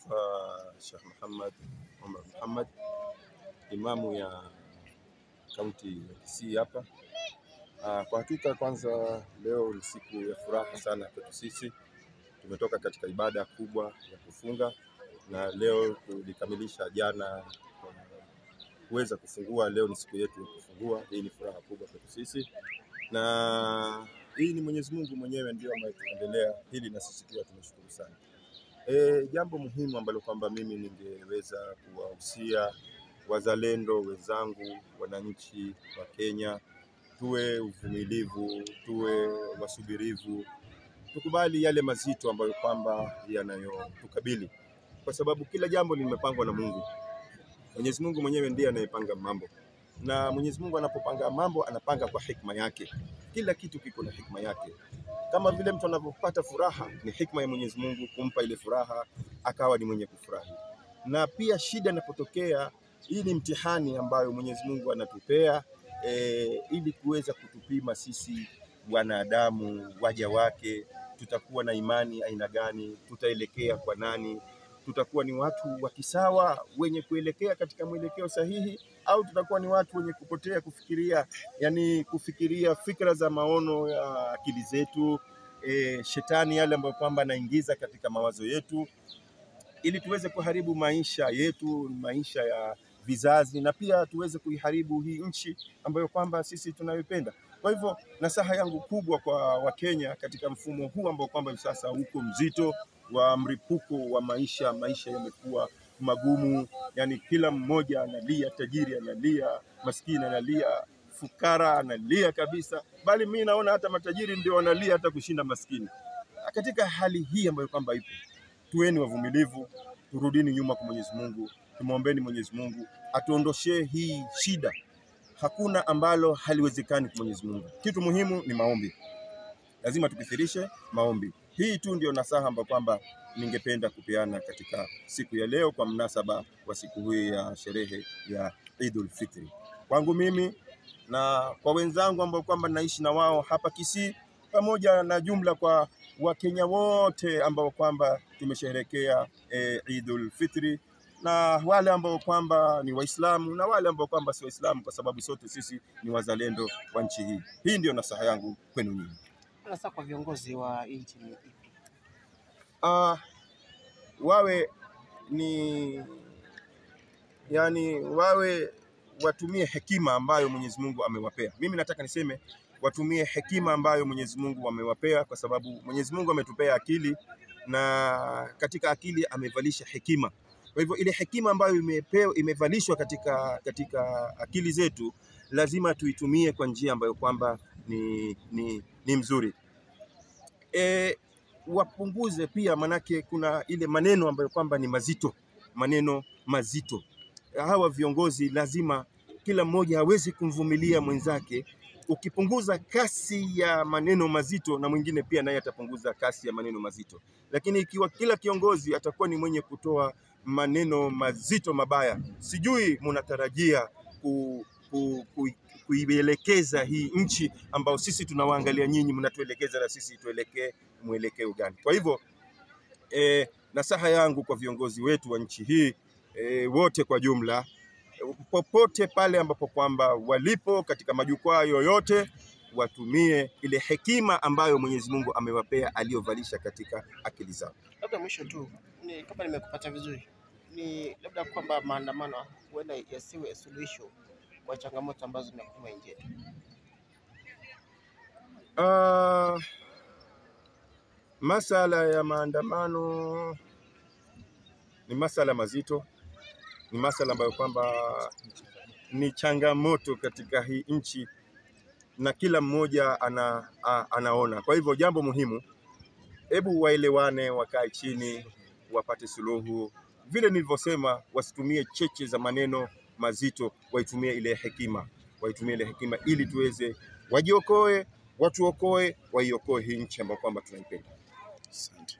Naitwa Sheikh Muhammad Omar Muhammad, imamu ya kaunti ya Kisii hapa. Kwa hakika kwanza leo ni siku ya furaha sana kwetu sisi. Tumetoka katika ibada kubwa ya kufunga na leo tulikamilisha jana kuweza kufungua. Leo ni siku yetu ya kufungua. Hii ni furaha kubwa kwetu sisi, na hii ni Mwenyezi Mungu mwenyewe ndio ametuendelea hili, na sisi pia tumeshukuru sana. Jambo muhimu ambalo kwamba mimi ningeweza kuwahusia wazalendo wenzangu, wananchi wa Kenya, tuwe uvumilivu, tuwe wasubirivu, tukubali yale mazito ambayo kwamba yanayotukabili, kwa sababu kila jambo limepangwa na Mungu. Mwenyezi Mungu mwenyewe ndiye anayepanga mambo, na Mwenyezi Mungu anapopanga mambo anapanga kwa hikma yake. Kila kitu kiko na hikma yake. Kama vile mtu anapopata furaha, ni hikma ya Mwenyezi Mungu kumpa ile furaha akawa ni mwenye kufurahi. Na pia shida inapotokea, hii ni mtihani ambayo Mwenyezi Mungu anatupea ili kuweza kutupima sisi wanadamu, waja wake, tutakuwa na imani aina gani, tutaelekea kwa nani, tutakuwa ni watu wa kisawa wenye kuelekea katika mwelekeo sahihi, au tutakuwa ni watu wenye kupotea kufikiria, yani kufikiria fikra za maono ya akili zetu, shetani yale ambayo kwamba anaingiza katika mawazo yetu, ili tuweze kuharibu maisha yetu, maisha ya vizazi, na pia tuweze kuiharibu hii nchi ambayo kwamba sisi tunayoipenda. Kwa hivyo nasaha yangu kubwa kwa Wakenya katika mfumo huu ambao kwamba hivi sasa uko mzito wa mripuko wa maisha, maisha yamekuwa magumu, yani kila mmoja analia, tajiri analia, maskini analia, fukara analia kabisa, bali mimi naona hata matajiri ndio wanalia hata kushinda maskini. Katika hali hii ambayo kwamba ipo, tuweni wavumilivu, turudini nyuma kwa Mwenyezi Mungu, tumwombeni Mwenyezi Mungu atuondoshee hii shida. Hakuna ambalo haliwezekani kwa Mwenyezi Mungu. Kitu muhimu ni maombi, lazima tukithirishe maombi. Hii tu ndio nasaha ambayo kwamba ningependa kupeana katika siku ya leo kwa mnasaba wa siku hii ya sherehe ya Idul Fitri. Kwangu mimi na kwa wenzangu ambao kwamba naishi na wao hapa Kisii, pamoja na jumla kwa Wakenya wote ambao kwamba tumesherehekea Idul Fitri, na wale ambao kwamba ni Waislamu na wale ambao kwamba si Waislamu, kwa sababu sote sisi ni wazalendo wa nchi hii. Hii ndio nasaha yangu kwenu nyinyi. Sasa kwa viongozi wa nchi ni ipi? Wawe ni yani, wawe watumie hekima ambayo Mwenyezi Mungu amewapea. Mimi nataka niseme watumie hekima ambayo Mwenyezi Mungu amewapea, kwa sababu Mwenyezi Mungu ametupea akili, na katika akili amevalisha hekima. Kwa hivyo ile hekima ambayo imevalishwa katika akili zetu lazima tuitumie kwa njia ambayo kwamba ni mzuri. Wapunguze pia, manake kuna ile maneno ambayo kwamba ni mazito, maneno mazito. Hawa viongozi lazima kila mmoja aweze kumvumilia mwenzake. Ukipunguza kasi ya maneno mazito, na mwingine pia naye atapunguza kasi ya maneno mazito. Lakini ikiwa kila kiongozi atakuwa ni mwenye kutoa maneno mazito mabaya, sijui mnatarajia kuielekeza hii nchi ambao sisi tunawaangalia nyinyi, mnatuelekeza na sisi tuelekee mwelekeo gani? Kwa hivyo nasaha yangu kwa viongozi wetu wa nchi hii wote kwa jumla, popote pale ambapo kwamba walipo katika majukwaa yoyote, watumie ile hekima ambayo Mwenyezi Mungu amewapea, aliyovalisha katika akili zao. Labda mwisho tu, ni kama nimekupata vizuri, ni labda kwamba maandamano huenda yasiwe suluhisho kwa changamoto ambazo zinakumba nchi yetu. Masala ya maandamano ni masala mazito, ni masala ambayo kwamba ni changamoto katika hii nchi na kila mmoja anaona. Kwa hivyo jambo muhimu, hebu waelewane, wakae chini, wapate suluhu. Vile nilivyosema, wasitumie cheche za maneno mazito, waitumie ile hekima, waitumie ile hekima ili tuweze wajiokoe, watuokoe, waiokoe hii nchi ambayo kwamba tunaipenda. Asante.